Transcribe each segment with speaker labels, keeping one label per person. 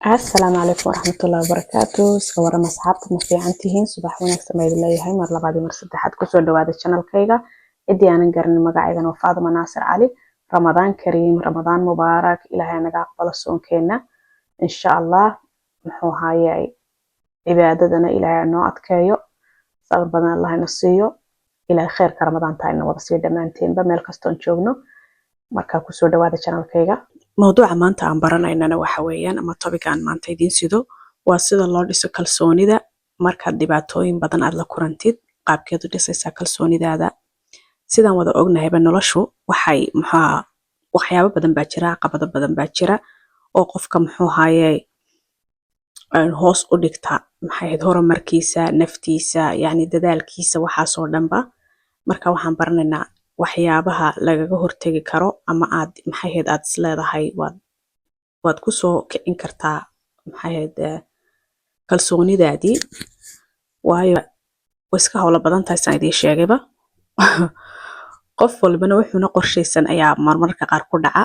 Speaker 1: Asalaamu calaykum waraxmatullahi wabarakaatu. Iska waran asxaabta, ma fiican tihiin? Subax wanaagsan baa idin leeyahay mar labaad iyo mar saddexaad. Kusoo dhawaada channelkayga. Ciddii aanan garanin, magacaygana waa Faaduma Naasir Cali. Ramadaan kariim, Ramadaan mubaarak. Ilaahay naga aqbalo soonkeena, insha Allah. Muxuu ahaaye, cibaadadana Ilaahay noo adkeeyo, sabir badan Allah ina siiyo. Ilaahay kheyrka Ramadaanta ina wada siiyo dhammaanteenba meel kastoon joogno. Markaa kusoo dhawaada channelkayga. Mawduuca maanta aan baranaynana waxa weeyaan, ama topic aan maanta idiin sido, waa sida loo dhiso kalsoonida markaad dhibaatooyin badan aad la kurantid. Qaabkeed u dhisaysaa kalsoonidaada? Sidaan wada ognahayba, noloshu waxay muxuu, waxyaabo badan baa jira, caqabado badan baa jira oo qofka, muxuu haaye, hoos u dhigta, maxay ahayd, horumarkiisa, naftiisa, yacni dadaalkiisa, waxaasoo dhanba. Marka waxaan baranaynaa waxyaabaha lagaga hortegi karo ama aad, maxay ahayd, aad isleedahay waad kusoo kicin kartaa, maxay ahayd, kalsoonidaadii. Waayo way iska howlo badan tahay, saan idiin sheegayba. Qof walbana wuxuuna qorshaysan ayaa marmarka qaar ku dhaca.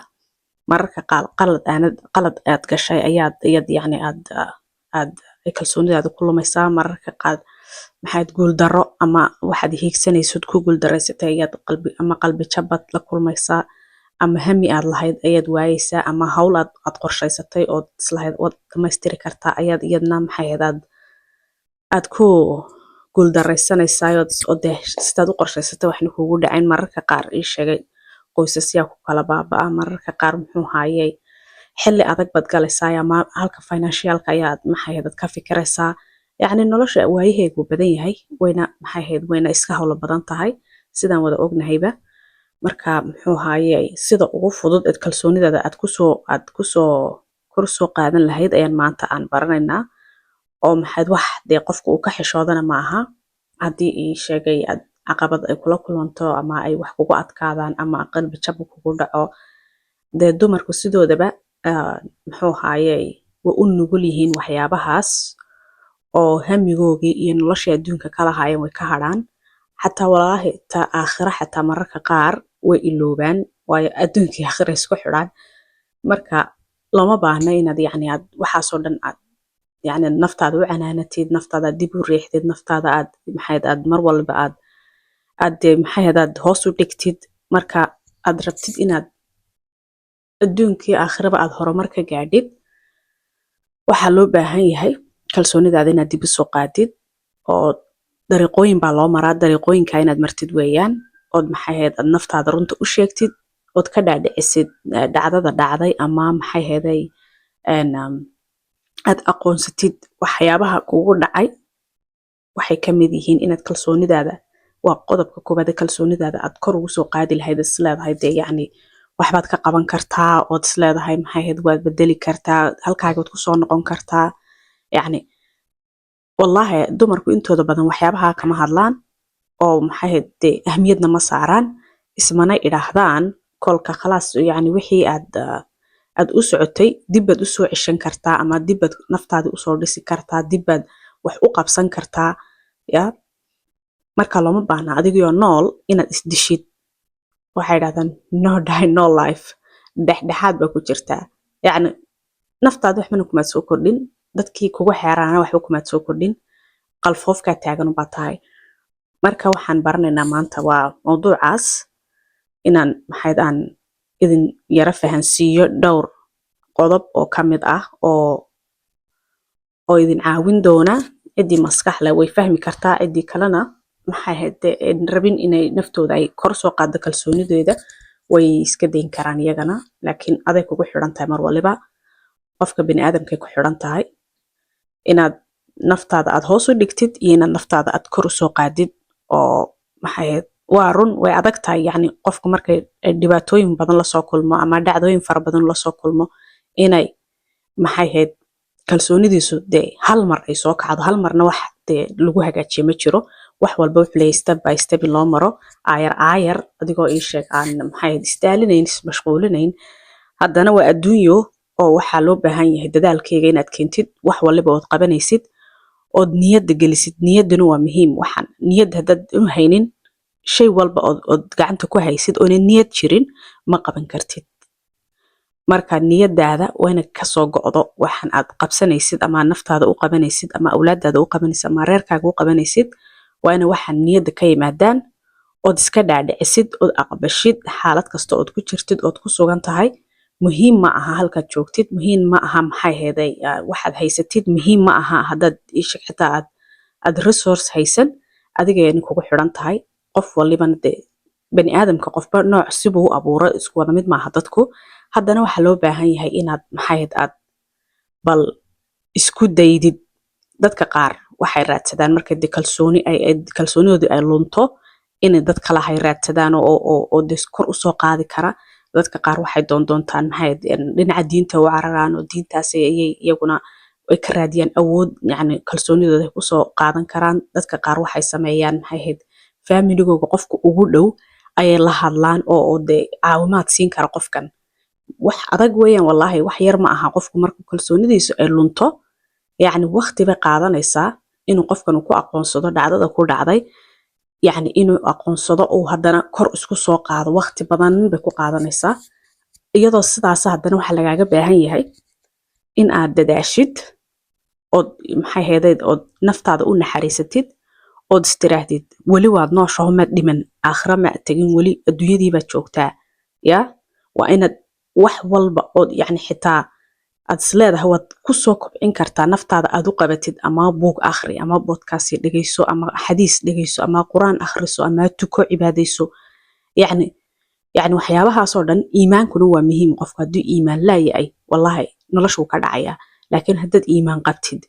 Speaker 1: Mararka qaar qalad aanad qalad aad gashay ayaad iyad yacni aad kalsoonidaada ku lumaysaa. Mararka qaar, maxaad, guuldaro ama waxaad hiigsanaysid ku guuldaraysatay ayaad qalbi ama qalbi jabad la kulmaysaa, ama hami aad lahayd ayaad waayeysaa, ama hawl aad qorshaysatay ood islahayd waad dhamaystiri kartaa ayaad iyadna, maxay ahayd, aad ku guuldaraysanaysaa oo dee sidaad u qorshaysatay waxna kugu dhacayn. Mararka qaar, ii sheegay, qoysasyaa ku kala baabaa. Mararka qaar, muxuu haayey, xilli adag baad galaysaa ama halka financialka ayaad, maxay ahayd, aad ka fikiraysaa. Yacni nolosha waayaheegu badan yahay, wayna, maxay ahayd, wayna iska howlo badan tahay, sidaan wada ognahayba. Marka, muxuu haaye, sida ugu fudud eed kalsoonidaada aad kusoo kor soo qaadan lahayd ayaan maanta aan baranaynaa. Oo maxayd, wax dee qofka uu ka xishoodana ma aha haddii, ii sheegay, aad caqabad ay kula kulanto ama ay wax kugu adkaadaan ama qalbi jab kugu dhaco. Dee dumarku sidoodaba, muxuu ahaaye, way u nugul yihiin waxyaabahaas oo hamigoogii iyo noloshii adduunka kala haayeen way ka hadhaan. Xataa walaahi ta aakhira xataa mararka qaar way iloobaan, waayo adduunkii aakhira isku xidhaan. Marka looma baahna inaad, yacni, aad waxaasoo dhan aad, yacni, naftaada u canaanatid, naftaada aad dib u riixdid, naftaada aad, maxayd, aad mar walba aad dee, maxay, aad hoos u dhigtid. Marka aad rabtid inaad adduunkii aakhiraba aad horumar ka gaadhid, waxaa loo baahan yahay kalsoonidaada inaad dib u soo qaadid. Oo dariiqooyin baa loo maraa, dariiqooyinka inaad martid weeyaan, ood, maxay ahayd, aad naftaada runta u sheegtid, ood ka dhaadhicisid dhacdada dhacday, ama, maxay ahaday, aad aqoonsatid waxyaabaha kugu dhacay waxay ka mid yihiin inaad kalsoonidaada. Waa qodobka koowaad ee kalsoonidaada aad kor ugu soo qaadi lahayd, is leedahay dee, yacni, waxbaad ka qaban kartaa, ood is leedahay, maxay ahayd, waad bedeli kartaa, halkaaga waad kusoo noqon kartaa. Yacni wallaahi dumarku intooda badan waxyaabaha kama hadlaan oo, maxay ahayd, dee ahmiyadna ma saaraan, ismana idhaahdaan kolka khalaas, yacni wixii aad u socotay dib baad usoo ceshan kartaa, ama dib baad naftaada usoo dhisi kartaa, dib baad wax u qabsan kartaa ya. Marka looma baahna adigoo nool inaad isdishid. Waxay idhahdaan "no die, no life". Dhexdhexaad baa ku jirtaa, yacni naftaada waxbana kumaad soo kordhin, dadkii kugu xeeraana waxba kumaad soo kordhin, qalfoofkaa taagan ubaa tahay. Marka waxaan baranaynaa maanta waa mawduucaas, inaan, maxayd, aan idin yara fahansiiyo dhowr qodob oo ka mid ah oo idin caawin doona. Ciddii maskax leh way fahmi kartaa, ciddii kalena, maxay ahayd, dee, rabin inay naftooda ay kor soo qaaddo kalsoonideeda, way iska dayn karaan iyagana. Laakiin aday kugu xidhan tahay, mar waliba qofka bini aadamkay ku xidhan tahay inaad naftaada aad hoos u dhigtid iyo inaad naftaada aad kor usoo qaadid. Oo, maxay ahayd, waa run, way adag tahay, yacni qofku markay dhibaatooyin badan lasoo kulmo ama dhacdooyin fara badan lasoo kulmo, inay, maxay ahayd, kalsoonidiisu dee hal mar ay soo kacdo. Hal marna wax dee lagu hagaajiyo ma jiro. Wax walba wuxuu leeyahay step by step in loo maro, aayar aayar, adigoo, ii sheeg, aan, maxay ahayd, isdaalinayn, ismashquulinayn. Haddana waa adduunyo oo waxaa loo baahan yahay dadaalkeyga inaad keentid, wax waliba ood qabanaysid ood niyadda gelisid. Niyadduna waa muhiim. Waxaan niyad haddaad u haynin, shay walba ood gacanta ku haysid oona niyad jirin, ma qaban kartid. Marka niyadaada waa inay kasoo go'do waxan aad qabsanaysid ama naftaada u qabanaysid ama awlaadaada u qabanaysid ama reerkaaga u qabanaysid. Waa inay waxaan niyadda ka yimaadaan, ood iska dhaadhicisid, ood aqbashid xaalad kasta ood ku jirtid, ood ku sugan tahay. Muhiim ma aha halkaad joogtid, muhiim ma aha, maxay heeday, waxaad haysatid. Muhiim ma aha haddaad isheg xitaa aad resource haysan. Adiga ayna kugu xidhan tahay. Qof walibana dee bani aadamka qofba nooc sibuu u abuuro, isku wada mid maaha dadku. Haddana waxaa loo baahan yahay inaad, maxay ahayd, aad bal isku daydid. Dadka qaar waxay raadsadaan markay dee kalsooni ay kalsoonidoodu ay lunto inay dad kale hay raadsadaan oo dee kor usoo qaadi kara. Dadka qaar waxay doondoontaan, maxay ahayd, dhinaca diinta u cararaan oo diintaas ayay iyaguna ay ka raadiyaan awood, yacni kalsoonidooda ay kusoo qaadan karaan. Dadka qaar waxay sameeyaan, maxay ahayd, familigooga qofka ugu dhow ayay la hadlaan oo dee caawimaad siin kara qofkan. Wax adag weeyaan, wallaahi, wax yar ma aha. Qofku markuu kalsoonidiisu ay lunto, yacni waqti bay qaadanaysaa inuu qofkan uu ku aqoonsado dhacdada ku dhacday, yacni inuu aqoonsado, uu haddana kor isku soo qaado, waqti badan bay ku qaadanaysaa. Iyadoo sidaas haddana waxaa lagaaga baahan yahay in aad dadaashid, ood, maxay ahayd, ood naftaada u naxariisatid, ood istiraahdid weli waad nooshaho, maad dhiman, aakhira ma tegin, weli adduunyadii baad joogtaa. Ya waa inaad wax walba ood, yacni xitaa aad isleedahay waad kusoo kobcin kartaa, naftaada aad u qabatid. Ama buug akhri, ama podcast dhegeyso, ama xadiis dhegeyso, ama Qur-aan akhriso, ama tuko, cibaadayso. Yacni waxyaabahaasoo dhan, iimaankuna waa muhiim. Qofku hadduu iimaan laayahay, wallahi noloshuu ka dhacayaa. Laakiin haddaad iimaan qabtid,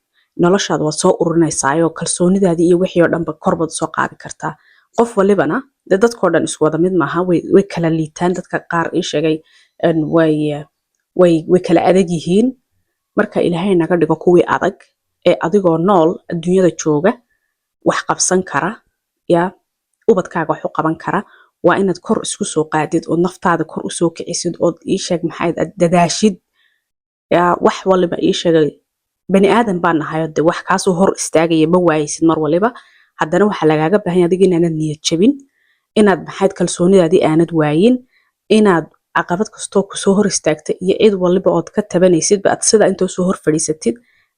Speaker 1: noloshaada waad soo ururinaysaayoo kalsoonidaadii iyo wixii oo dhanba korbaad soo qaadi kartaa. Qof walibana dee dadkoo dhan isku wada mid maaha, way kala liitaan. Dadka qaar ii sheegay way kala adag yihiin. Marka Ilaahay naga dhigo kuwii adag ee adigoo nool adduunyada jooga, wax qabsan kara, yaa ubadkaaga wax u qaban kara. Waa inaad kor isku soo qaadid, ood naftaada kor usoo kicisid, ood ii sheeg, maxay, aad dadaashid. Yaa wax waliba ii sheegay, bani aadan baan nahay, de wax kaasoo hor istaagaya ma waayeysid mar waliba. Haddana waxaa lagaaga baahan yahay adiga inaanad niyad jabin, inaad, maxayd, kalsoonidaadii aanad waayin, inaad caqabad kastoo kusoo hor istaagta iyo cid waliba ood ka tabanaysidba aad sida intoo soo hor fadhiisatid,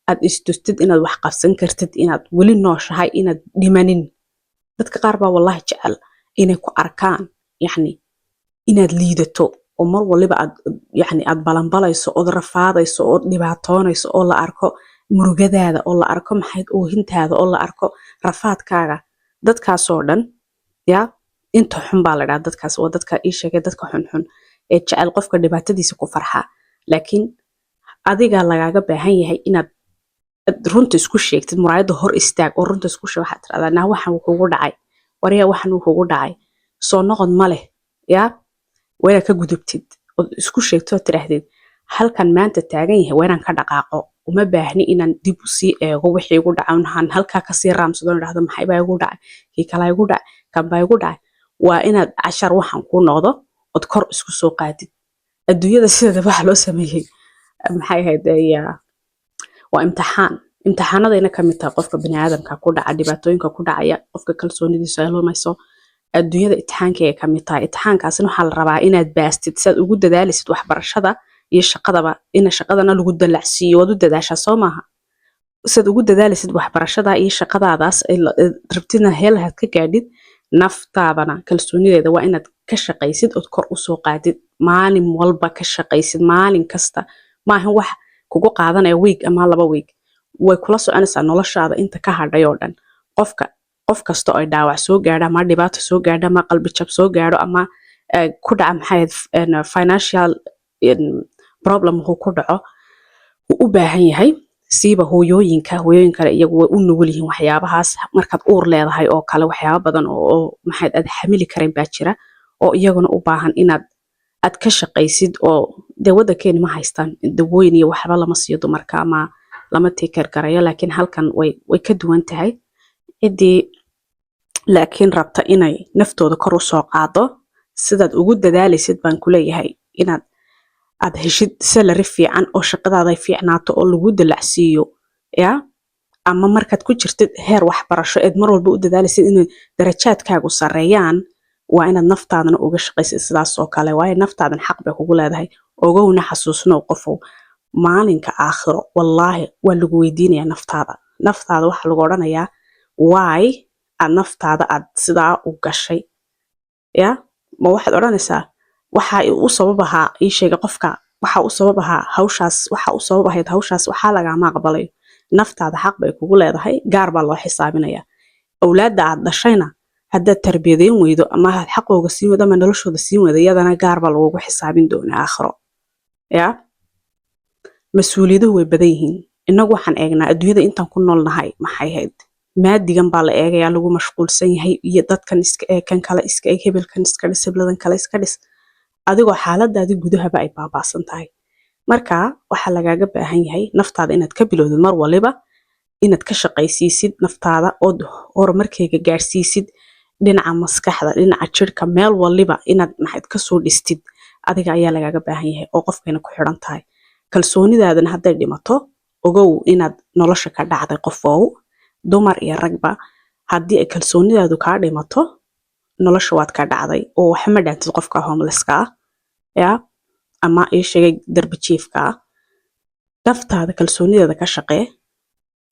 Speaker 1: aad istustid inaad wax qabsan kartid, inaad weli nooshahay, inaad dhimanin. Dadka qaar baa wallahi jecel inay ku arkaan, yacni, inaad liidato oo mar waliba aad, yacni, aad balanbalayso, ood rafaadayso, ood dhibaatoonayso, oo la arko murugadaada, oo la arko, maxayd, oohintaada, oo la arko rafaadkaaga. Dadkaasoo dhan, ya inta xun baa la dhaha. Dadkaas waa dadka ii sheegay, dadka xunxun ee jecel qofka dhibaatadiisa ku farxa. Laakiin adigaa lagaaga baahan yahay inaad runta isku sheegtid. Muraayadda hor istaag oo runta isku sheeg. Waxaad tirahdaa, "Naa, waxan wuu kugu dhacay, waryaa, waxan wuu kugu dhacay, soo noqod ma leh." Yaa waa inaad ka gudubtid, ood isku sheegtid, oo tidhaahdid, "Halkan maanta taagan yahay waa inaan ka dhaqaaqo. Uma baahni inaan dib usii eego wixii igu dhacay, waxaan halkaa kasii raamsado, idhahdo maxay baa igu dhacay, kii kalaa igu dhacay, kan baa igu dhacay." Waa inaad cashar waxaan kuu noqdo, ood kor isku soo qaadid. Adduunyada sideeda waxa loo sameeyey, maxay ahayd, waa imtixaan. Imtixaanadayna ka mid tahay qofka baniaadamka ku dhaca, dhibaatooyinka ku dhacaya, qofka kalsoonidiisu ay lumayso, adduunyada imtixaankay ka mid tahay. Imtixaankaasina waxaa la rabaa inaad baastid. Siaad ugu dadaalisid waxbarashada iyo shaqadaba, ina shaqadana lagu dalacsiiyo waad u dadaashaa, soo maaha? Siaad ugu dadaalisid waxbarashada iyo shaqadaadaas rabtidna heelahaad ka gaadhid, naftaadana kalsoonideeda waa inaad ka shaqaysid, ood kor usoo qaadid, maalin walba ka shaqaysid, maalin kasta. Maahan wax kugu qaadanaya week ama 2 week, way kula soconaysaa noloshaada inta ka hadhay oo dhan. Qofka, qof kasta oo ay dhaawac soo gaadho, ama dhibaato soo gaadho, ama qalbi jab soo gaadho, ama ku dhaca, maxay ahayd, financial problem uu ku dhaco, wuu u baahan yahay. Siiba hooyooyinka, hooyooyinkale iyagu way u nugul yihiin waxyaabahaas. Markaad uur leedahay oo kale, waxyaaba badan oo maxayd aad xamili karayn baa jira, oo iyaguna u baahan inaad aad ka shaqaysid. Oo dee waddankeeni ma haystaan dawooyin iyo waxba lama siiyo dumarka ama lama take care garayo, laakiin halkan way ka duwan tahay. Ciddii laakiin rabta inay naftooda kor usoo qaado, sidaad ugu dadaalaysid baan kuleeyahay inaad aad heshid salary fiican, oo shaqadaada ay fiicnaato, oo lagu dalacsiiyo, ya ama markaad ku jirtid heer waxbarasho eed mar walba u dadaalaysid inay darajaadkaagu sareeyaan, waa inaad naftaadana uga shaqaysid sidaas oo kale, waayo naftaadan xaq bay kugu leedahay. Ogowna, xasuusnow qofow, maalinka aakhiro wallaahi waa lagu weydiinayaa naftaada. Naftaada waxaa lagu odhanayaa, "Why aad naftaada aad sidaa u gashay?" Ya, ma waxaad odhanaysaa, "Waxa u sabab ahaa ii sheega qofka, waxa u sabab ahaa hawshaas, waxa u sabab ahayd hawshaas"? Waxaa lagaama aqbalayo. Naftaada xaq bay kugu leedahay, gaar baa loo xisaabinayaa. Awlaadda aad dhashayna haddaad tarbiyadeyn weydo ama aad xaqooga siin weydo ama noloshooda siin weydo, iyadana gaar baa lagugu xisaabin doonaa aakhiro. Ya, mas-uuliyaduhu way badan yihiin. Innagu waxaan eegnaa adduunyada intaan ku noolnahay, maxay ahayd, maadigan baa la eegayaa, lagu mashquulsan yahay, iyo dadkan iska eeg, kan kale iska eeg, hebelkan iska dhis, hebladan kale iska dhis, adigoo xaaladaadii gudahaba ay baabaasan tahay. Marka waxaa lagaaga baahan yahay naftaada inaad ka bilowdid mar waliba, inaad ka shaqaysiisid naftaada ood horumarkeyga gaarsiisid, dhinaca maskaxda, dhinaca jirka, meel waliba inaad maxayd kasoo dhistid adiga ayaa lagaaga baahan yahay oo qofkayna ku xidhan tahay. Kalsoonidaadana hadday dhimato, ogow inaad nolosha ka dhacday. Qofow, dumar iyo ragba, haddii ay kalsoonidaadu kaa dhimato, nolosha waad ka dhacday oo waxa ma dhaantid qofka homelesska ah, ya, ama ii sheegay darbi jiifka ah. Naftaada kalsoonideeda ka shaqee.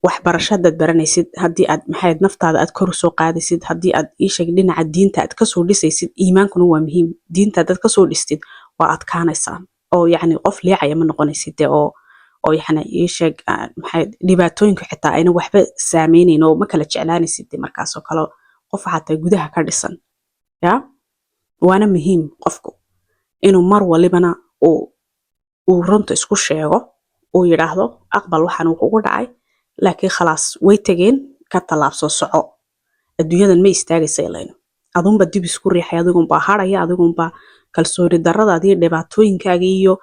Speaker 1: Waxbarasho haddaad baranaysid, haddii aad maxayd naftaada aad kor usoo qaadaysid, haddii aad ii sheeg dhinaca diinta aad kasoo dhisaysid, iimaankuna waa muhiim, diinta haddaad kasoo dhistid, waa adkaanaysaa oo yacni qof liicaya ma noqonaysid dee, oo yacni ii sheeg maxay dhibaatooyinka xitaa ayna waxba saameynayn oo ma kala jeclaanaysid dee. Markaas oo kale qof waxaa tahay gudaha ka dhisan. Ya, waana muhiim qofku inuu mar walibana uu runta isku sheego, uu yidhaahdo, "Aqbal waxaan uu kugu dhacay, laakiin khalaas, way tegeen, ka tallaabsoo soco." Adduunyadan ma istaagaysa ilayno, adunba dib isku riixay, adigunbaa haraya, adigunbaa kalsooni daradaadi iyo dhibaatooyinkaaga iyo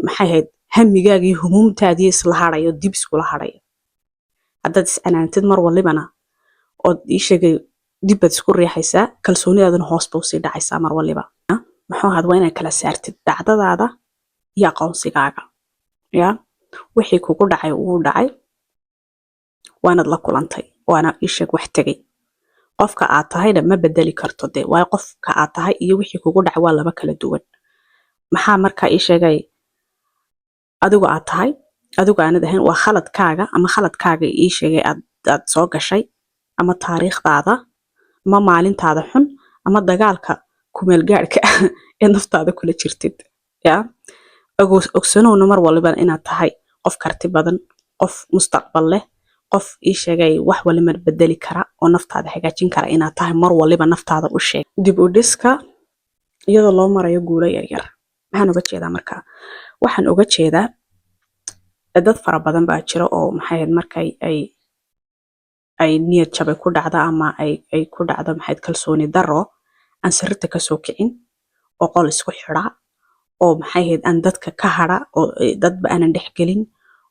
Speaker 1: maxay ahayd hamigaaga iyo humuumtaadii isla haraya oo dib iskula haraya. Haddaad iscanaantid mar walibana ood ii sheegay, dib baad isku riixaysaa, kalsoonidaaduna hoos ba usii dhacaysaa mar waliba. Muxuu ahaad, waa inaad kala saartid dhacdadaada iyo aqoonsigaaga. Ya, wixii kugu dhacay wuu dhacay, waanaad la kulantay, waana ii sheeg wax tegay. Qofka aad tahayna ma bedeli karto dee, waayo qofka aad tahay iyo wixii kugu dhacay waa laba kala duwan. Maxaa markaa ii sheegay adigu aad tahay, adigu aanad ahayn, waa khaladkaaga ama khaladkaaga ii sheegay aad soo gashay ama taariikhdaada ama maalintaada xun ama dagaalka kumeelgaadhka ah ee naftaada kula jirtid. Ya, ogsanowna mar waliba inaad tahay qof karti badan, qof mustaqbal leh, qof ii sheegay wax waliba bedeli kara oo naftaada hagaajin kara inaad tahay. Mar waliba naftaada u sheeg. Dib u dhiska iyadoo loo marayo guulo yaryar, maxaan uga jeedaa markaa? Waxaan uga jeedaa dad fara badan baa jira oo maxay ahayd markay ay niyad jabay ku dhacdo ama ay ku dhacdo maxayd kalsooni darro, aan sariirta kasoo kicin oo qol isku xidha oo maxay ahayd aan dadka ka hadha oo dadba aanan dhexgelin.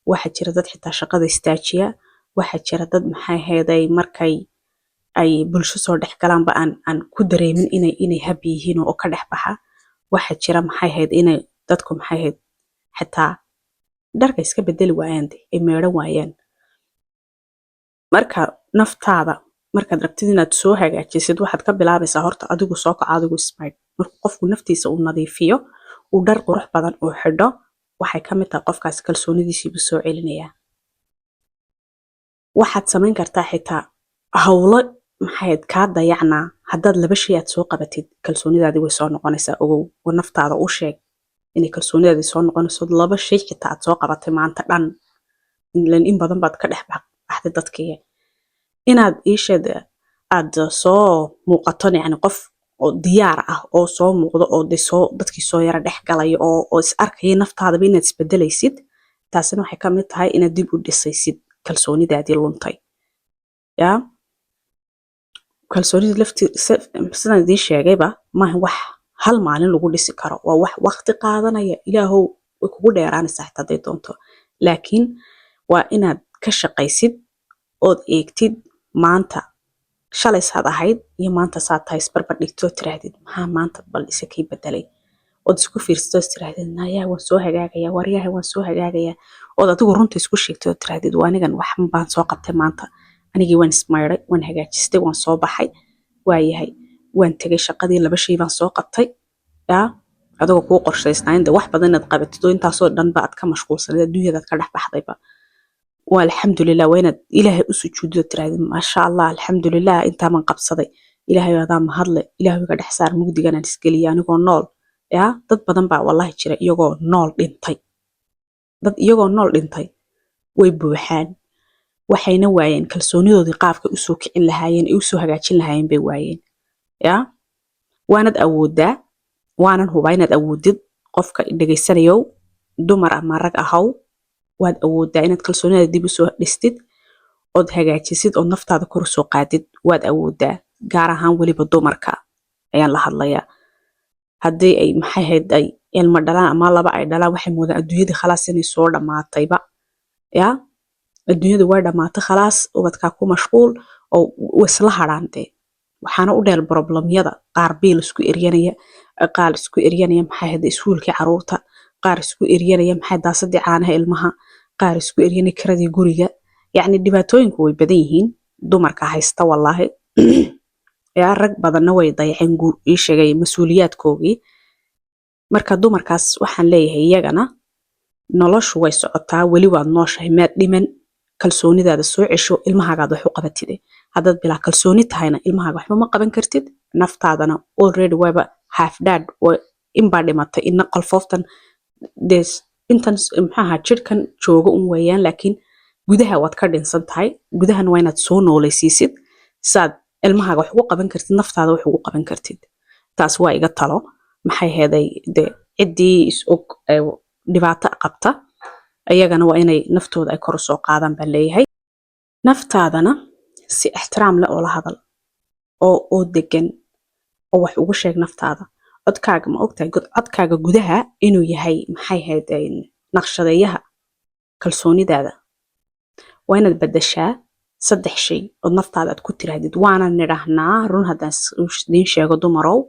Speaker 1: Waxaa jira dad xitaa shaqada istaajiya. Waxaa jira dad maxay ahayd ay markay ay bulsho soo dhex galaanba aan ku dareemin inay happy yihiin oo ka dhex baxa. Waxaa jira maxay ahayd inay dadku maxay ahayd xitaa dharka iska bedeli waayaan de, ay meedhan waayaan. Marka naftaada markaad rabtid inaad soo hagaajisid, waxaad ka bilaabaysaa horta adigu soo kaco, adigu ismaydh. Markuu qofku naftiisa uu nadiifiyo, uu dhar qurux badan uu xidho, waxay ka mid tahay qofkaas kalsoonidiisiibuu soo celinayaa. Waxaad samayn kartaa xitaa hawlo maxayd kaa dayacnaa. Haddaad laba shay aad soo qabatid, kalsoonidaadii way soo noqonaysaa. Ogow oo naftaada u sheeg inay kalsoonidaadii soo noqonayso laba shay xitaa aad soo qabatay maanta dhan. Ileen in badan baad ka dhex baxday dadkii. Inaad iisheed aad soo muuqato, yacni qof oo diyaar ah oo soo muuqdo oo de soo dadkii soo yara dhex galaya oo is arkaya naftaadaba inaad isbedelaysid, taasina waxay ka mid tahay inaad dib u dhisaysid kalsoonidaadii luntay. Yaa, kalsoonida lafti sidaan idiin sheegayba maaha wax hal maalin lagu dhisi karo, waa wax waqti qaadanaya. Ilaahow, way kugu dheeraanaysaa xitaa hadday doonto, laakiin waa inaad ka shaqaysid ood eegtid maanta shalay saad ahayd iyo maanta saad tahay, isbarbar dhigtoo tiraahdid, "Maxaa maanta bal isa kii bedelay?" Ood isku fiirsato, is tiraahdid, "Nayaa, waan soo hagaagayaa, waryahay, waan soo hagaagayaa," ood adigu runta isku sheegtay oo tiraahdid, "Waa anigan, wax baan soo qabtay maanta, anigii waan ismaydhay, waan hagaajistay, waan soo baxay, waayahay, waan tegay shaqadii, laba shay baan soo qabtay." Yaa, Adigoo kuu qorshaysnaa de wax badan inaad qabatid oo intaasoo dhanba aad ka mashquulsanayd, adduunyadaad ka dhex baxdayba. Waa alxamdulilah, waa inaad Ilaahay u sujuudido, tirahdid: "Maasha Allah, alxamdulilah, intaaman qabsaday. Ilaahay adaa mahadle. Ilaahay iga dhex saar mugdigan aan isgeliya anigoo nool." Yaa dad badan baa wallahi jira iyagoo nool dhintay. Dad iyagoo nool dhintay way buuxaan. Waxayna waayeen kalsoonidoodii. Qaabkay usoo kicin lahaayeen ay usoo hagaajin lahaayeen bay waayeen. Yaa waanad awoodaa, waanan hubaa inaad awoodid. Qofka dhegaysanayow, dumar ama rag ahaw, waad awoodaa inaad kalsoonidaada dib usoo dhistid ood hagaajisid ood naftaada kor usoo qaadid. Waad awoodaa. Gaar ahaan weliba dumarka ayaan la hadlayaa. Haddii ay, maxay ahayd, ay ilmo dhalaan ama laba ay dhalaan, waxay moodaan adduunyadii khalaas inay soo dhammaatayba. Yaa adduunyadu way dhammaatay khalaas, ubadkaa ku mashquul oo isla hadhaan dee. Waxaana u dheer problemyada qaar: biil isku eryanaya, qaar isku eryanaya, maxay ahayd, iskuulkii caruurta, qaar isku eryanaya, maxay, daasadii caanaha ilmaha, qaar isku eryanaya kiradii guriga. Yacni dhibaatooyinku way badan yihiin dumarka haysta, wallaahi. Yaa rag badanna way dayaceen guur ii sheegay mas-uuliyaadkoogii. Marka dumarkaas waxaan leeyahay iyagana: noloshu way socotaa, weli waad nooshahay, maad dhiman. Kalsoonidaada soo cesho, ilmahaagaad wax u qabatide. Haddaad bilaa kalsooni tahayna, ilmahaaga waxba ma qaban kartid. Naftaadana already wayba half dead, inbaa dhimatay, ina qalfooftan dee intan maxaaha jidhkan jooga un weeyaan, laakiin gudaha waad ka dhinsan tahay. Gudahana waa inaad soo noolaysiisid saad ilmahaaga wax ugu qaban kartid, naftaada wax ugu qaban kartid. Taas waa iga talo. Maxay heeday dee, ciddii is og dhibaato qabta, iyagana waa inay naftooda ay kor u soo qaadaan baan leeyahay. Naftaadana si ixtiraam leh oo la hadal oo degan oo wax ugu sheeg naftaada. Codkaaga, ma ogtahay codkaaga gudaha inuu yahay, maxay ahayd, naqshadeeyaha kalsoonidaada? Waa inaad bedeshaa saddex shay ood naftaada aad ku tiraahdid. Waana nidhahnaa, run haddaan idiin sheego, dumarow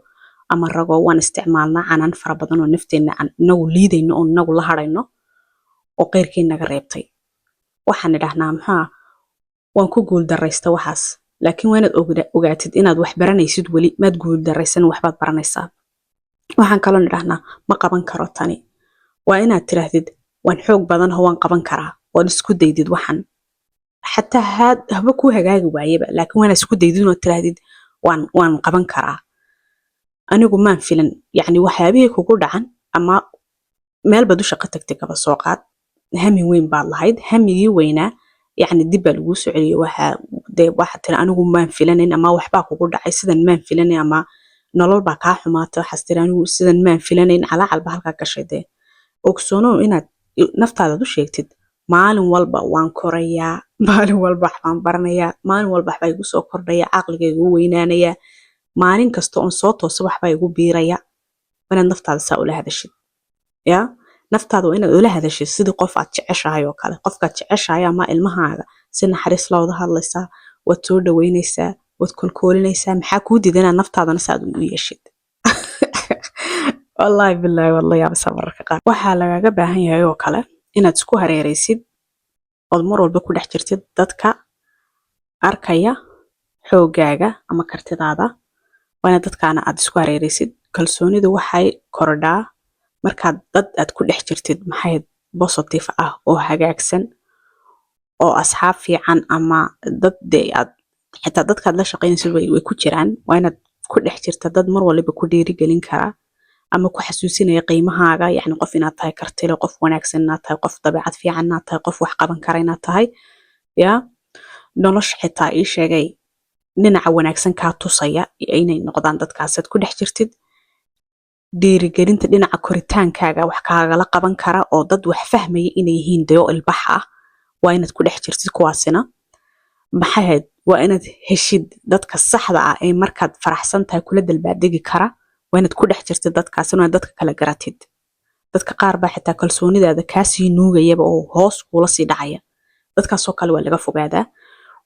Speaker 1: ama ragoo, waan isticmaalnaa canaan fara badan oo nafteenna aan inagu liidayno oo inagu la hadhayno oo qeyrkeen naga reebtay. Waxaan nidhahnaa, maxaa, "Waan ku guuldaraysta waxaas." Laakiin waa inaad ogaatid inaad wax baranaysid weli. Maad guuldaraysan, waxbaad baranaysaa. Waxaan kaloo nidhahnaa: "Ma qaban karo tani." Waa inaad tiraahdid: "Waan xoog badanho, waan qaban karaa." Ood isku daydid waxan, xataa haba kuu hagaagi waayaba, laakiin waa inaad isku daydid oo tiraahdid: Waan qaban karaa. Anigu maan filan." Yacni waxyaabihii kugu dhacan ama meel baad u shaqo tagtay, kaba soo qaad, hami weyn baad lahayd. Hamigii weynaa yacni dib baa laguu soo celiyey. Waxaa dee waxaad tiri: "Anigu maan filanin." Ama waxbaa kugu dhacay, "Sidan maan filanin." Ama nolol baa kaa xumaatay, waxaas tiri: "Anigu sidan maan filanayn." Calaacal baa halkaa gashay dee. Ogsoonow inaad naftaadaad u sheegtid maalin walba: "Waan korayaa, maalin walba waxbaan baranayaa, maalin walba waxbaa igu soo kordhaya, caqligayga igu weynaanaya, maalin kasta oon soo tooso waxbaa igu biiraya." Waa inaad naftaada saa ula hadashid. Yaa naftaada waa inaad ula hadashid sidii qof aad jeceshahay oo kale. Qofkaad jeceshahay ama ilmahaaga si naxariis la wada hadlaysaa, waad soo dhaweynaysaa, waad kolkoolinaysaa. Maxaa kuu diiday inaad naftaadana saad u yeeshid? Wallaahi bilaahi, waad la yaabaysaa mararka qaar. Waxaa lagaga baahan yahay oo kale inaad isku hareeraysid ood mar walba ku dhex jirtid dadka arkaya xooggaaga ama kartidaada. Waa inaad dadkaana aad isku hareeraysid. Kalsoonidu waxay kordhaa markaad dad aad ku dhex jirtid, maxay, positive ah oo hagaagsan oo asxaab fiican ama dad dee aad xitaa dadkaad la shaqaynaysid way ku jiraan. Waa inaad ku dhex jirta dad mar waliba ku dhiirigelin kara ama ku xasuusinaya qiimahaaga, yacni qof inaad tahay kartile, qof wanaagsan inaad tahay, qof dabeecad fiican inaad tahay, qof wax qaban kara inaad tahay. Yaa nolosha xitaa ii sheegay dhinaca wanaagsan kaa tusaya inay noqdaan dadkaasaad ku dhex jirtid. Dhiirigelinta dhinaca koritaankaaga wax kaagala qaban kara oo dad wax fahmaya inay yihiin dayo ilbax ah waa inaad ku dhex jirtid kuwaasina. Maxay ahayd, waa inaad heshid dadka saxda ah ee markaad faraxsan tahay kula dalbaadegi kara. Waa inaad ku dhex jirtid dadkaasina. Waa dadka kala garatid. Dadka qaar baa xitaa kalsoonidaada kaasii nuugayaba oo hoos kuula sii dhacaya. Dadkaasoo kale waa laga fogaadaa.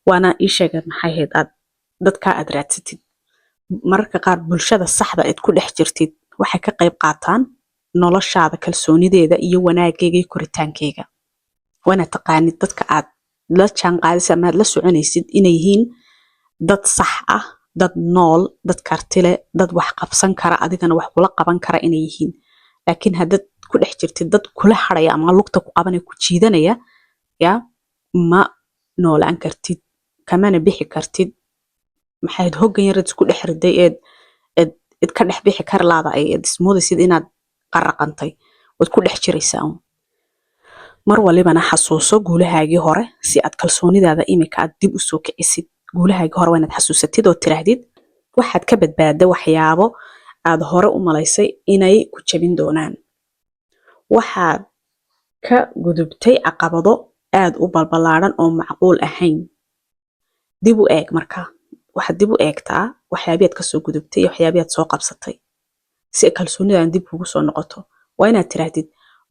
Speaker 1: Waana ii sheega, maxay ahayd, aad dadkaa aad raadsatid. Mararka qaar bulshada saxda aad ku dhex jirtid waxay ka qayb qaataan noloshaada kalsoonideeda iyo wanaaggeega iyo koritaankeyga. Waa inaad taqaanid dadka aad la jaan qaadaysid ama aad la soconaysid inay yihiin dad sax ah, dad nool, dad karti leh, dad wax qabsan kara, adigana wax kula qaban kara inay yihiin. Laakiin haddaad ku dhex jirtid dad kula haraya ama lugta ku qabanaya, ku jiidanaya, ya ma noolaan kartid, kamana bixi kartid. Maxayd hoggan yareed isku dhex riday eed ka dhex bixi kar laada ay eed ismoodaysid inaad qaraqantay, waad ku dhex jiraysaa uun. Mar walibana xasuuso guulahaagii hore si aad kalsoonidaada imika aad dib usoo kicisid. Guulahaagii hore waa inaad xasuusatid oo tiraahdid waxaad ka badbaadda waxyaabo aad hore u malaysay inay ku jabin doonaan. Waxaad ka gudubtay caqabado aad u balballaaran oo macquul ahayn. Dib u eeg marka, waxaad dib u eegtaa waxyaabii aad kasoo gudubtay iyo waxyaabii aad soo qabsatay si ay kalsoonidan dib kugu soo noqoto. Waa inaad tiraahdid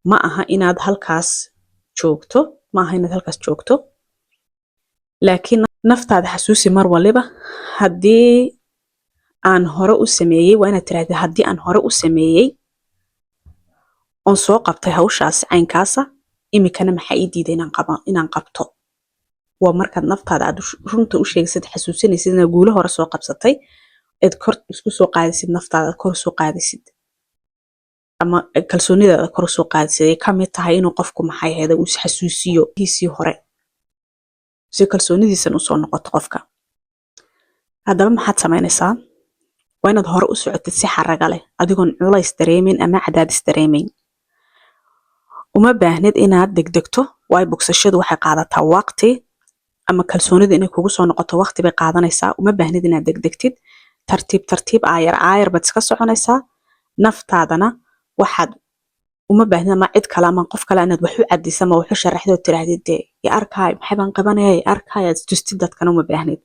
Speaker 1: ma aha inaad halkaas joogto, ma aha inaad halkaas joogto, laakiin naftaada xasuusi mar waliba haddii aan hore u sameeyey. Waa inaad tirahdid haddii aan hore u sameeyey oon soo qabtay hawshaas caynkaasa, imikana maxaa ii diiday inaan qabto? Waa markaad naftaada aad runta u sheegaysid, xasuusinaysid inaad guulo hore soo qabsatay, eed kor isku soo qaadisid, naftaada aad kor soo qaadisid ama kalsoonidaada kor usoo qaadisid. Ay ka mid tahay inuu qofku, maxay ahayd, uu isxasuusiyo kiisii hore si kalsoonidiisan usoo noqoto qofka. Haddaba maxaad samaynaysaa? Waa inaad hore u socotid si xaraga leh, adigoon culays dareemin ama cadaadis dareemeyn. Uma baahnid inaad degdegto, waayo bogsashadu waxay qaadataa waqti, ama kalsoonida inay kugu soo noqoto waqti bay qaadanaysaa. Uma baahnid inaad degdegtid. Tartiib tartiib, aayar aayar baad iska soconaysaa. Naftaadana waxaad uma baahnid ama cid kale ama qof kale inaad wax u cadiso ama wax u sharaxdo oo tiraahdid dee ya arkaay, maxay baan qabanaya, ya arkaay, aad istustid dadkana uma baahnid.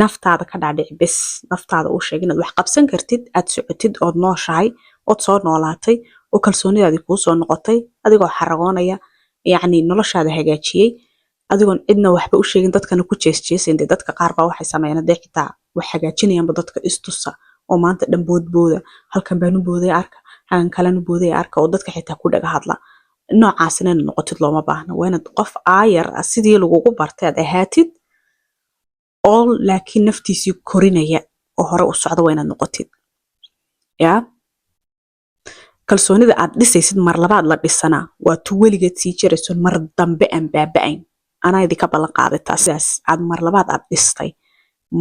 Speaker 1: Naftaada ka dhaadhici bes, naftaada u sheeg inaad wax qabsan kartid, aad socotid, ood nooshahay, ood soo noolaatay, oo kalsoonidaadii kuu soo noqotay, adigoo xaragoonaya, yacni noloshaada hagaajiyey, adigoon cidna waxba u sheegin, dadkana ku jeesjeesayn. Dee dadka qaar baa waxay sameeyaan dee xitaa wax hagaajinayaanba dadka istusa oo maanta dhan boodbooda, halkan baan u booday arka, halkan kalena booday arka, oo dadka xitaa ku dhaga hadla. Noocaasina inaad noqotid looma baahna. Waa inaad qof aayar ah sidii lagugu bartay aad ahaatid, oo laakiin naftiisii korinaya oo hore u socda waa inaad noqotid. Yaa kalsoonida aad dhisaysid mar labaad la dhisanaa waa tu weligeed sii jirayso, mar dambe aan baaba'ayn. Anaa idinka ballan qaaday taas. Sidaas aad mar labaad aad dhistay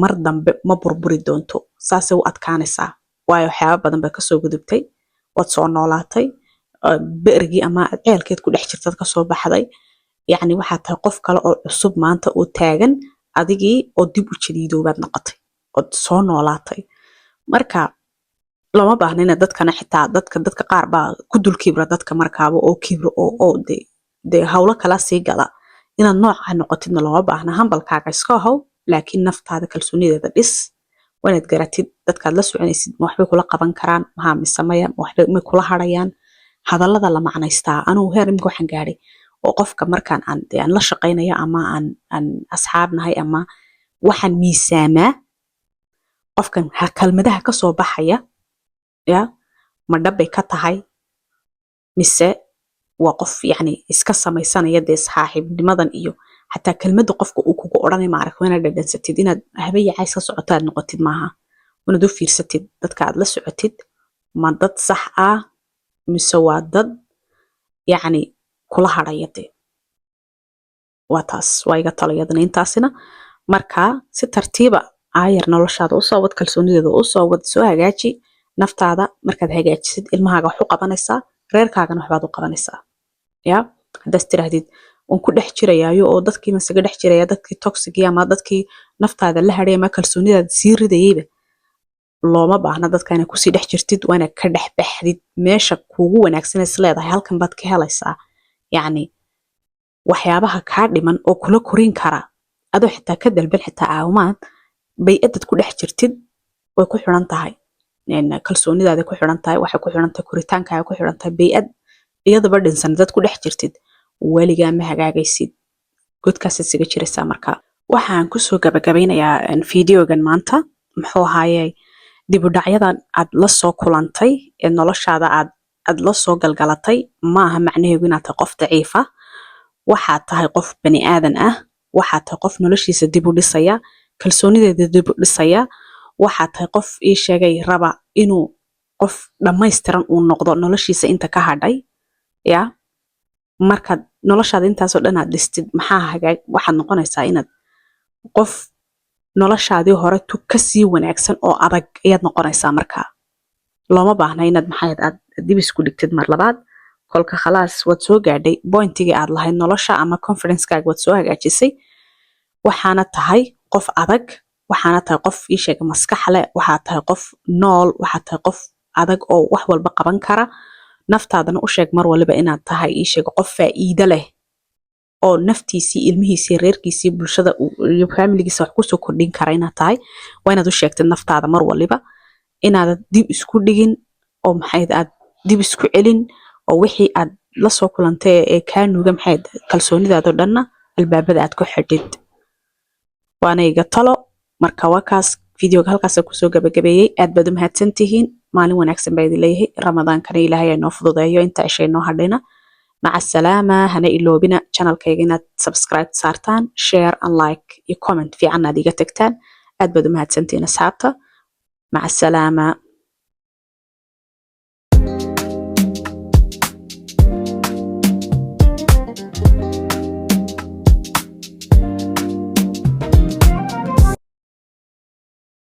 Speaker 1: mar dambe ma burburi doonto, saasay u adkaanaysaa, waayo waxyaaba badan baa kasoo gudubtay, waad soo noolaatay, berigii ama ceelkeed ku dhex jirtaad kasoo baxday. Yacni waxaad tahay qof kale oo cusub maanta oo taagan, adigii oo dib u jadiidoobaad noqotay, ood soo noolaatay. Marka looma baahna inaad dadkana xitaa dadka qaar baa ku dul kibra dadka markaaba oo kibro oo de hawlo kala sii gala. Inaad nooca noqotidna looma baahna. Hambalkaaga iska ahow, laakiin naftaada kalsoonideeda dhis. Waa inaad garatid dadkaad la soconaysid, ma waxbay kula qaban karaan maxaa mise maya, ma waxbay may kula harayaan. Hadallada la macnaystaa. Anugu heer imika waxaan gaadhay oo qofka markaan aan dee aan la shaqaynayo ama aan asxaab nahay ama waxaan miisaamaa qofkan kalmadaha kasoo baxaya, ya ma dhabbay ka tahay mise waa qof yacni iska samaysanaya dee saaxiibnimadan. Iyo xataa kelmadda qofka uu kugu odhanay maarag waa inaad dhadhansatid. Inaad habayaca iska socoto aad noqotid maaha. Inaad u fiirsatid dadka aad la socotid, ma dad sax ah mise waa dad yacni kula hadhaya dee. Waa taas, waa iga talo iyadana intaasina. Marka si tartiiba aayar noloshaada usoo wad, kalsoonideeda usoo wad, soo hagaaji naftaada. Markaad hagaajisid, ilmahaaga wax u qabanaysaa, reerkaagana waxbaad u qabanaysaa. Ya haddaad tiraahdid waan ku dhex jirayaayo oo dadkii masaga dhex jiraya, dadkii toxic-gii ama dadkii naftaada la hadhay ama kalsoonidaada sii ridayeyba, looma baahna dadka inaad kusii dhex jirtid. Waa inaad ka dhex baxdid. Meesha kuugu wanaagsan is leedahay halkan baad ka helaysaa, yacni waxyaabaha kaa dhiman oo kula korin kara, adoo xitaa ka dalban xitaa caawimaad, bay-adad ku dhex jirtid way ku xiran tahay. Kalsoonidaada ku xiran tahay, waxay ku xiran tahay koritaankaaga ku xiran tahay. Bay-ad iyadaba dhinsan dad ku dhex jirtid, weligaa ma hagaagaysid, godkaasaad isaga jiraysaa. Marka waxaan kusoo gabagabeynayaa videogan maanta, muxuu ahaaye, dib u dhacyadan aad la soo kulantay ee noloshaada aad la soo galgalatay ma aha macnaheedu inaad tahay qof daciifa. Waxaad tahay qof bani aadan ah. Waxaad tahay qof noloshiisa dib u dhisaya, kalsoonideeda dib u dhisaya. Waxaad tahay qof ii sheegay raba inuu Qof dhammaystiran uu noqdo noloshiisa inta ka hadhay. Ya, markaad noloshaada intaasoo dhan aad dhistid, maxaa hagaag? Waxaad noqonaysaa inaad qof noloshaadii hore tu kasii wanaagsan oo adag ayaad noqonaysaa. Markaa looma baahna inaad, maxay, aad dib isku dhigtid mar labaad. Kolka khalaas, waad soo gaadhay pointigii aad lahayd nolosha ama confidencekaaga waad soo hagaajisay. Waxaana tahay qof adag, waxaana tahay qof, ii sheega, maskax leh, waxaad tahay qof nool, waxaad tahay qof adag oo wax walba qaban kara. Naftaadana u sheeg mar waliba inaad tahay, ii sheega, qof faa'iido leh oo naftiisii, ilmihiisii, reerkiisii, bulshada iyo familigiisa wax kusoo kordhin kara inaad tahay. Waa inaad u sheegtid naftaada mar waliba inaadan dib isku dhigin oo, maxayd, aad dib isku celin oo wixii aad la soo kulantay ee kaa nuuga, maxayd, kalsoonidaadoo dhanna albaabada aad ku xidhid. Waana iga talo. Marka waa kaas, videoga halkaasa kusoo gabagabeeyey. Aad baad u mahadsan tihiin. Maalin wanaagsan baa idin leeyahay. Ramadaankana Ilaahay ay noo fududeeyo inta ceshay noo hadhayna. Maca asalaama. Hana iloobina channelkayga inaad subscribe saartaan, share and like iyo comment fiican aad iga tagtaan. Aad baad u mahadsantihiin, asxaabta. Maca asalaama.